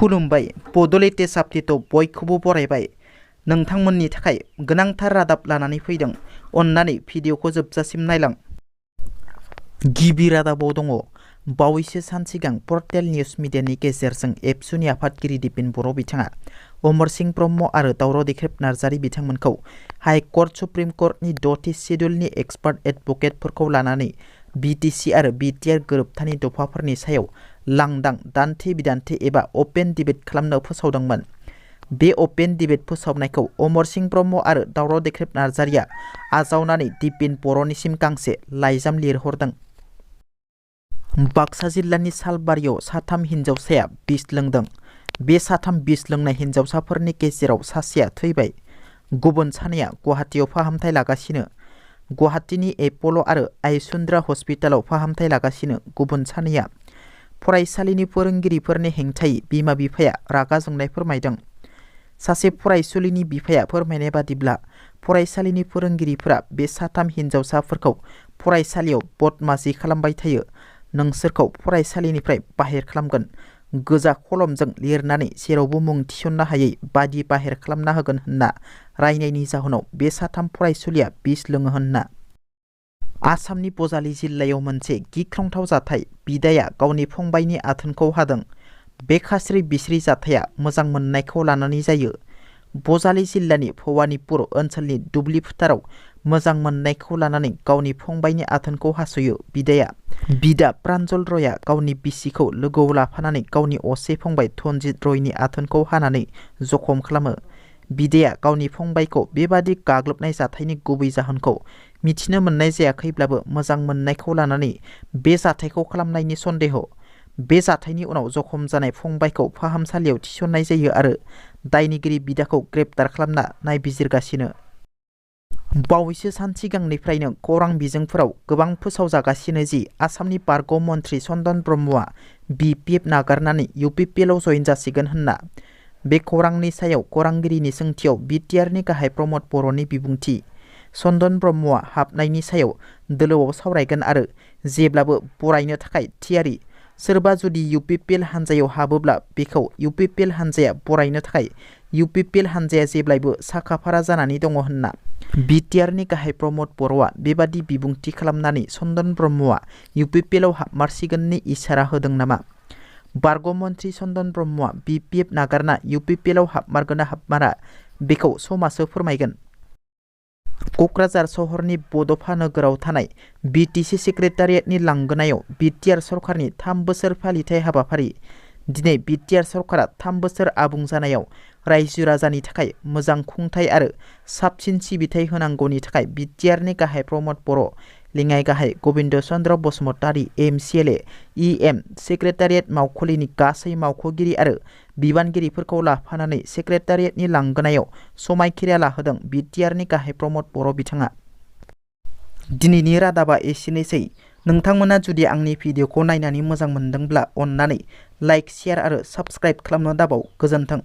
खुलुमबाय बड'लेण्ड आपडेटआव बयखौबो बरायबाय। नोंथांमोननि थाखाय गोनांथार रादाब लानानै फैदों। अन्नानै भिडिअखौ जोबजासिम नायलां। गिबि रादाबाव दङ बावैसो सान सिगां पर्टेल निउज मिडियानि गेजेरजों एबसुनि आफादगिरि दिपेन बर' बिथाङा अमर सिंह ब्रह्म आरो दावराव देख्रेब नार्जारि बिथांमोनखौ हाइकर्ट सुप्रिम कर्टनि 6थि सिडिउलनि एक्सपार्ट एडभकेटफोरखौ लानानै बिटिसि आरो बिटिआर गोरोबथानि दफाफोरनि सायाव लांदां दान्थे बिदान्थे एबा अपेन डिबेट खालामनो फोसावदोंमोन। बे अपेन डिबेट फोसावनायखौ अमर सिंह ब्रह्म आरो दावराव देख्रेब नार्जारिया आजावनानै दिपेन बर'निसिम गांसे लाइजाम लिरहरदों। बाक्सा जिल्लानि सालबारियाव साथाम हिन्जावसाया बिस लोंदों। बे साथाम बिस लोंनाय हिन्जावसाफोरनि गेजेराव सासेया थैबाय। गुबुन सानैया गुवाहाटीयाव फाहामथाय लागासिनो। गुवाहाटीनि एप'ल' आरो आइसुन्द्रा हस्पिटालाव फाहामथाय लागासिनो गुबुन सानैया। फरायसालिनि फोरोंगिरिफोरनि हेंथायै बिमा बिफाया रागा जोंनाय फोरमायदों। सासे फरायसुलिनि बिफाया फोरमायनाय बादिब्ला फरायसालिनि फोरोंगिरिफोरा बे साथाम हिन्जावसाफोरखौ फरायसालियाव बदमासि खालामबाय थायो। नोंसोरखौ फरायसालिनिफ्राय बाहेर खालामगोन। गोजा कलमजों लिरनानै जेरावबो मुं थिसननो हायै बादि बाहेर खालामना होगोन होनना रायनायनि जाहोनाव बे साथाम फरायसुलिया बिस लोङो होनना। आसामनि बजालि जिल्लायाव मोनसे गिख्रंथाव जाथाय। बिदाया गावनि फंबायनि आथोनखौ हादों। बे खास्रि बिस्रि जाथाया मोजां मोननायखौ लानानै जायो। बजालि जिल्लानि भवानीपुर ओनसोलनि दुब्लि फोथाराव मोजां मोननायखौ लानानै गावनि फंबायनि आथोनखौ हास'यो बिदाया। बिदा प्रान्जल रयआ गावनि बिसिखौ लोगोआव लाफानानै गावनि असे फंबाय धनजित रयनि आथोनखौ हानानै जखम खालामो। बिदाया गावनि फंबायखौ बेबादि गाग्लोबनाय जाथायनि गुबै जाहोनखौ मिथिनो मोननाय जायाखैब्लाबो मोजां मोननायखौ लानानै बे जाथायखौ खालामनायनि सन्देह। बे जाथायनि उनाव जखम जानाय फंबायखौ फाहामसालियाव थिसननाय जायो आरो दायनिगिरि बिदाखौ ग्रेप्तार खालामना नायबिजिरगासिनो। बावैसो सान सिगांनिफ्रायनो खौरां बिजोंफोराव गोबां फोसावजागासिनो जि आसामनि बारग' मन्थ्रि चन्दन ब्रह्मआ BPF नागारनानै UPPL आव जयेन जासिगोन होनना। बे खौरांनि सायाव खौरांगिरिनि सोंथियाव बिटिआरनि गाहाय प्रमद बर'नि बिबुंथि। चन्दन ब्रह्मआ हाबनायनि सायाव दोलोआव सावरायगोन आरो जेब्लाबो बरायनो थाखाय थियारि। सोरबा जुदि UPPL हान्जायाव हाबोब्ला बेखौ UPPL हान्जाया बरायनो थाखाय UPPL हान्जाया जेब्लायबो साखाफारा जानानै दङ होनना। बिटिआरनि गाहाय प्रमद बर'आ बेबादि बिबुंथि खालामनानै चन्दन ब्रह्मआ UPPL आव हाबमारसिगोननि इसारा होदों नामा? बारग' मन्थ्रि चन्दन ब्रह्मआ BPF नागारना UPPL आव हाबमारगोना हाबमारा बेखौ समासो फोरमायगोन। क'क्राझार सहरनि बड'फा नोगोराव थानाय बिटिसि सेक्रेटारियेटनि लांगोनायाव बिटिआर सरकारनि 3 बोसोर फालिथाय हाबाफारि। दिनै बिटिआर सरकारा 3 बोसोर आबुं जानायाव रायजो राजानि थाखाय मोजां खुंथाय आरो साबसिन सिबिथाय होनांगौनि थाखाय बिटिआरनि गाहाय प्रमद बर', लेङाइ गाहाय Gobinda Chandra Basumatary MCLA EM secretariat मावखुलिनि गासै मावख'गिरि आरो बिबानगिरिफोरखौ लाफानानै सेक्रेटारियेटनि लांगोनायाव समायखिरा लाहोदों बिटिआरनि गाहाय प्रमद बर' बिथाङा। दिनैनि रादाबा एसेनोसै। नोंथांमोना जुदि आंनि भिडिअखौ नायनानै मोजां मोनदोंब्ला अन्नानै लाइक, शेयार आरो साबस्क्राइब खालामनो दाबाव। गोजोन्थों।